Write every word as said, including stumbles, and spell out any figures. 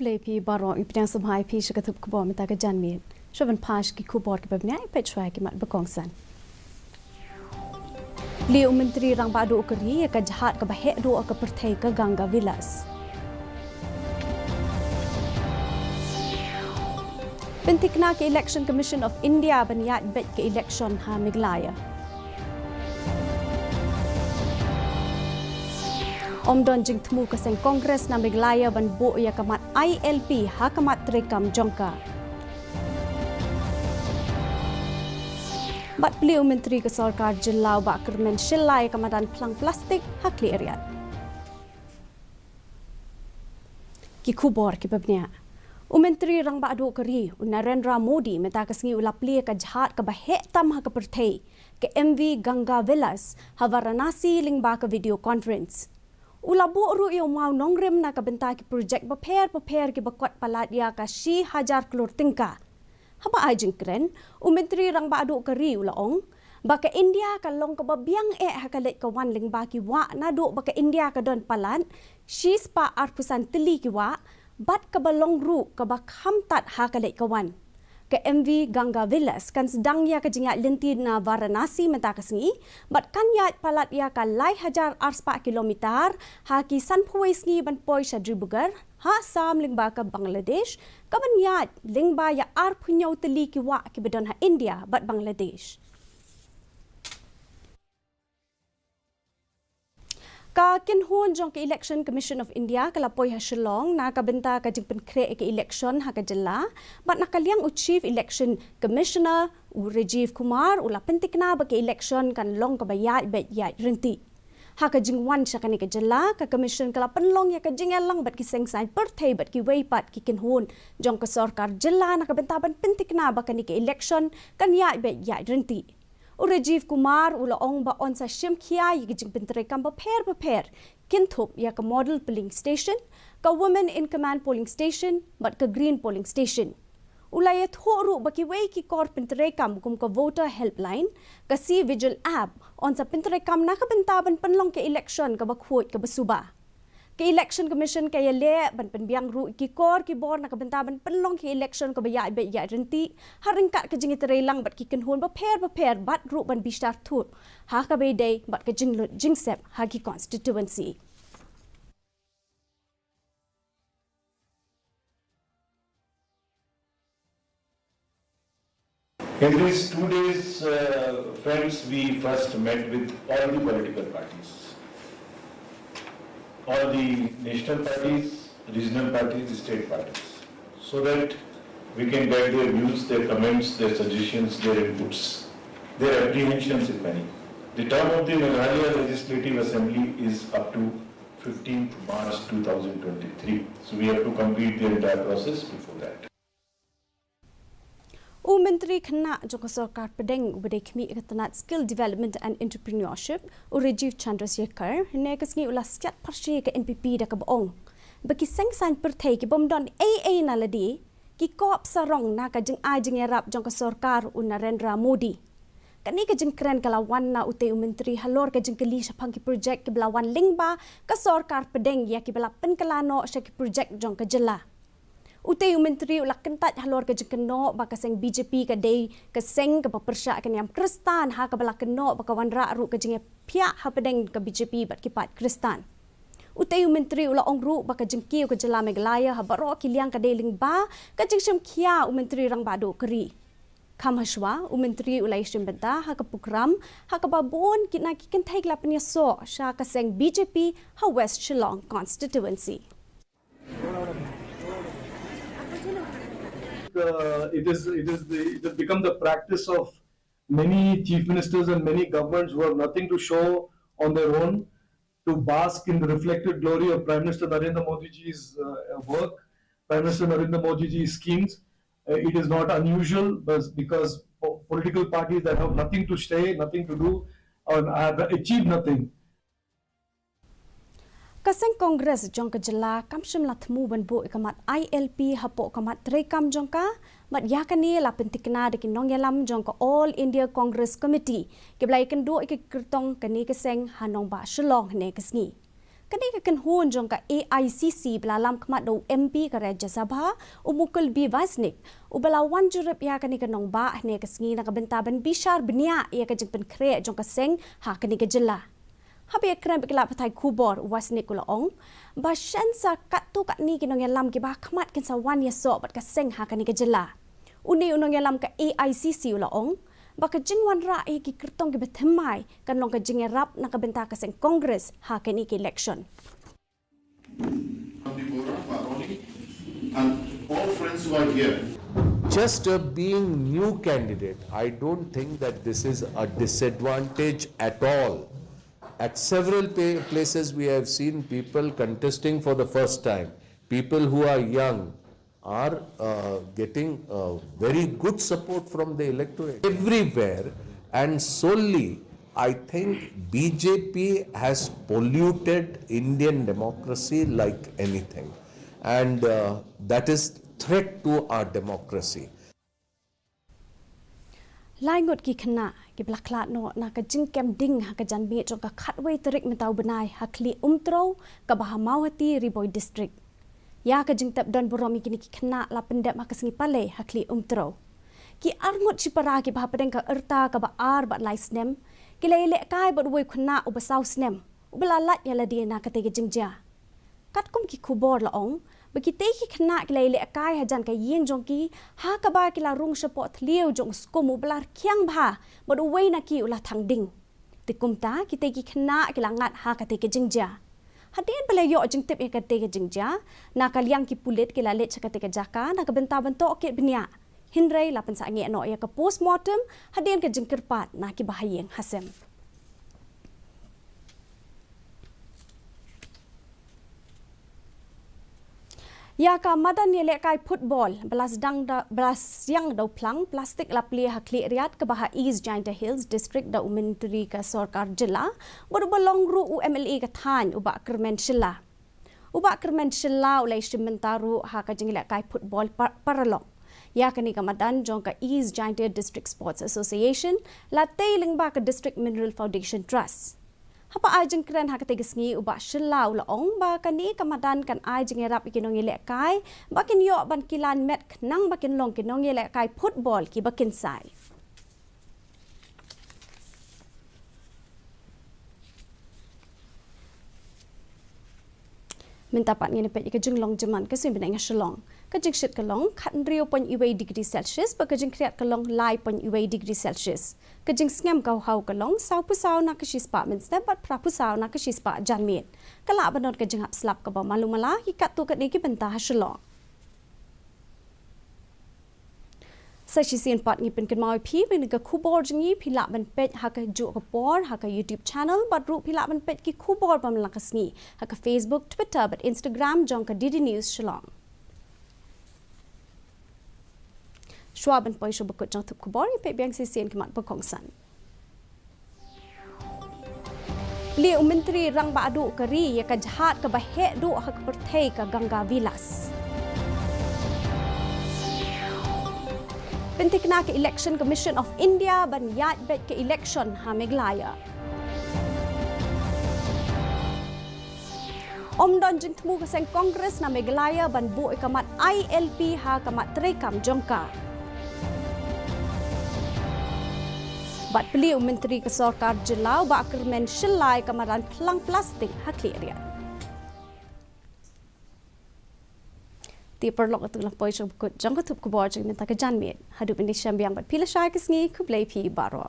Khublei phi baroh, i pdiang sngewbha ïa phi sha ka tnat khubor mynta ka janmiet. Shuwa ban phai sha ki khubor kiba bniah, peit shuwa ki mat ba kongsan. Plie u Myntri Rangbah Duh ka ri ïa ka jhad kaba heh duh ha ka pyrthei ka Ganga Vilas. Pynthikna ka Election Commission of India ban ïaid beit ka election ha Meghalaya. Ym don jingthmu ka seng Congress na Meghalaya ban buh ïa ka mat I L P ha ka mat treikam jong ka. Bad plie u Myntri ka Sorkar Jylla u Bah Kyrmen Shylla ïa ka madan phlang plastik ha Khliehriat. Ki khubor kiba bniah. U Myntri Rangbah Duh ka ri, u Narendra Modi, mynta ka sngi u la plie ka jhad kaba heh tam ha ka pyrthei, ka M V Ganga Vilas, ha Varanasi lyngba ka video conference. U la buh ruh ïa u mawnongrim na ka bynta ki projek bapher bapher kiba kot palat ïa ka shi hajar klur tyngka. Haba ai jingkren, u Myntri Rangbah Duh ka ri u la ong ba ka India ka long kaba biang eh ha ka leit ka wan lyngba ki wah, naduh ba ka India ka don palat shi spah arphew san tylli ki wah, bad kaba long ruh kaba kham tad ha ka leit ka wan. Ka M V Ganga Vilas kan sdang ïa ka jingïaid lynti na Varanasi mynta ka sngi, bad kan ïaid palat ïa ka lai hajar ar spah kilometer ha ki sanphew wei sngi ban poi sha Dibrugarh ha Assam lyngba ka Bangladesh, kaban ïaid lyngba ïa arphew hynñiew tylli ki wah kiba don ha India bad Bangladesh. Ka kynhun jong ka Election Commission of India ka la poi ha Shillong na ka bynta ka jingpynkhreh ïa ka election ha ka jylla, bad na ka liang u Chief Election Commissioner u Rajiv Kumar u la pynthikna ba ka election kan long kaba ïaid beit ïaid ryntih. Ha ka jingwan sha kane ka jylla, ka Commission ka la pynlong ïa ka jingïalang bad ki seng saiñ pyrthei bad kiwei pat ki kynhun jong ka Sorkar Jylla na ka bynta ban pynthikna ba kane ka election kan ïaid beit ïaid ryntih. U Rajiv Kumar u la ong ba yn sa shim khia ïa ki jingpyntreikam bapher bapher, kynthup ïa ka Model Polling Station, ka Women in Command Polling Station bad ka Green Polling Station. U la ïathuh ruh ba kiwei ki kor pyntreikam kum ka Voter Helpline, ka C-Vigil app, yn sa pyntreikam na ka bynta ban pynlong ka election kaba khuid kaba suba. Ka Election Commission ka ïaleh ban pynbiang ruh ïa ki kor ki bor na ka bynta ban pynlong ka election kaba ïaid beit ïaid ryntih, ha ryngkat ka jingïatreilang bad ki kynhun bapher bapher bad ruh ban bishar thuh ha kaba ïadei bad ka jinglut jingsep ha ki constituency. In these two days, uh, friends, we first met with all the political parties, all the national parties, regional parties, state parties, so that we can get their views, their comments, their suggestions, their inputs, their apprehensions, if any. The term of the Meghalaya Legislative Assembly is up to fifteenth March two thousand twenty-three. So we have to complete the entire process before that. U Myntri Khynnah jong ka Sorkar Pdeng uba dei khmih ka tnat Skill Development and Entrepreneurship, u Rajeev Chandrasekhar, hynne ka sngi u la siat pyrshah ïa ka N P P da kaba ong ba ki seng saiñ pyrthei ki bym don ei ei na lade ki kop sarong na ka jingai jingïarap jong ka sorkar u Narendra Modi. Kane ka jingkren ka la wan na utei u Myntri halor ka jingkylli shaphang ki projek kiba la wan lyngba ka Sorkar Pdeng ïa kiba la pynkylla noh sha ki projek jong ka jylla. Utei u Myntri u la kyntait halor ka jingkynnoh ba ka seng B J P ka dei ka seng kaba pyrshah ka niam Khristan, ha kaba la kynnoh ba ka wanrah ruh ka jingïaphiah hapdeng ka B J P bad ki paid Khristan. Utei u Myntri u la ong ruh ba ka jingkiew ka jylla Meghalaya ha baroh ki liang ka dei lyngba ka jingshim khia u Myntri Rangbah Duh ka ri. Kham hashwa, u Myntri u la ïashim bynta ha ka prokram ha kaba bun ki na ki kynthei ki la pynïasoh sha ka seng B J P ha West Shillong constituency. Uh, it is it is the it has become the practice of many chief ministers and many governments who have nothing to show on their own to bask in the reflected glory of Prime Minister Narendra Modi ji's uh, work, Prime Minister Narendra Modi ji's schemes. Uh, it is not unusual, but because po- political parties that have nothing to say, nothing to do, or have achieved nothing, Ka seng Congress jong ka jylla kam shym la thmu ban buh ïa ka mat I L P hapoh ka mat treikam jong ka, bad ïa kane la pynthikna da ki nongïalam jong ka All India Congress Committee kiba la ïakynduh ïa ki kyrtong kane ka seng ha nongbah Shillong hynne ka sngi. Kane ka kynhun jong ka A I C C ba la lam khmat da u M P ka Rajya Sabha, u Mukul B Wasnik, u ba la wan jurip ïa kane ka nongbah hynne ka sngi na ka bynta ban bishar bniah ïa ka jingpynkhreh jong ka seng ha kane ka jylla. Haba ïakren bad ki lad pathai khubor, u Wasnik u la ong ba shen sa katto katne ki nongïalam kiba ha khmat kin sa wan ïasoh bad ka seng ha kane ka jylla. Une u nongïalam ka A I C C u la ong ba ka jingwanrah ïa ki kyrtong kiba thymmai kan long ka jingïarap na ka bynta ka seng Congress ha kane ka election. And all friends who are here. Just a being new candidate, I don't think that this is a disadvantage at all. At several pa- places, we have seen people contesting for the first time, people who are young, are uh, getting uh, very good support from the electorate. Everywhere and solely, I think B J P has polluted Indian democracy like anything, and uh, that is threat to our democracy. Lai ngut ki khynnah kiba la khlad noh na ka jingkem ding ha ka janmiet jong ka khatwei tarik mynta u bnai ha Khlieh Umtrew kaba ha Mawhati, Ri Bhoi District. Ïa ka jingtep don burom ïa kine ki khynnah la pyndep ha ka sngi Palei ha Khlieh Umtrew. Ki arngut shipara kiba hapdeng ka rta kaba ar bad lai snem ki la ïalehkai bad uwei u khynnah uba saw snem uba la lait ïa lade na katei ka jingjia. Katkum ki khubor la ong ba kitei ki khynnah ki la ïalehkai hajan ka ïing jong ki ha kaba ki la rung shapoh thliew jong u skum uba la rkhiang bha bad uwei na ki u la thang ding. Te kumta kitei ki khynnah ki la ngat ha katei ka jingjia. Hadien ba la ïoh jingtip ïa katei ka jingjia, na ka liang ki pulit ki la leit sha katei ka jaka na ka bynta ban tohkit bniah. Hynrei la pynsangeh noh ïa ka postmortem hadien ka jingkyrpad na ki bahaïing hasem. Ïa ka madan ïalehkai football ba la sdang da ba la siang da u phlang plastik la plie ha Khliehriat kaba ha East Jaintia Hills District da u Myntri ka Sorkar Jylla bad uba long ruh u M L A ka thaiñ u Bah Kyrmen Shylla. U Bah Kyrmen Shylla u la ïashim bynta ruh ha ka jingïalehkai football par- paralok. Ïa kane ka madan jong ka East Jaintia District Sports Association la tei lyngba ka District Mineral Foundation Trust. Haba ai jingkren ha katei ka sngi u Bah Shylla u la ong ba kane ka madan kan ai jingïarap ïa ki nongïalehkai ba kin ïoh ban kilan met khnang ba kin long ki nongïalehkai football kiba kynsai. Mynta pat ngin ïa peit ïa ka jinglong jingman ka suiñ bneng ha Shillong. Ka jingshit ka long khathynriew point wei degree Celsius bad ka jingkhriat ka long lai point wei degree Celsius. Ka jingsngem ka haw ka long sawphew saw na ka shispah mynstep bad phraphew saw na ka shispah janmiet. Ka lah ban don ka jinghap slap kaba malu mala ïa katto katne ki bynta ha Shillong. Sa shisien pat ngi pynkynmaw ïa phi ba kane ka khubor jong ngi phi lah ban peit ha kajuh ka por ha ka YouTube channel bad ruh phi lah ban peit ki khubor ba man la ka sngi ha ka Facebook, Twitter bad Instagram jong ka D D News Shillong. Shuwa ban poi sha ba kut jong ka thup khubor, ïa peit biang shisien ki mat ba kongsan. Plie u Myntri Rangbah Duh ka ri ïa ka jhad kaba heh duh ha ka pyrthei ka Ganga Vilas. Pynthikna ka Election Commission of India ban ïaid beit ka election ha Meghalaya. Ym don jingthmu ka seng Congress na Meghalaya ban buh ïa ka mat I L P ha ka mat treikam jong ka. Bad plie u Myntri ka Sorkar Jylla u Bah Kyrmen Shylla ïa ka madan phlang plastik ha Khliehriat. Te paralok, katto la poi sha ba kut jong ka thup khubor jong ngi mynta ka janmiet. Haduh ban ïashem biang bad phi lashai ka sngi, khublei phi baroh.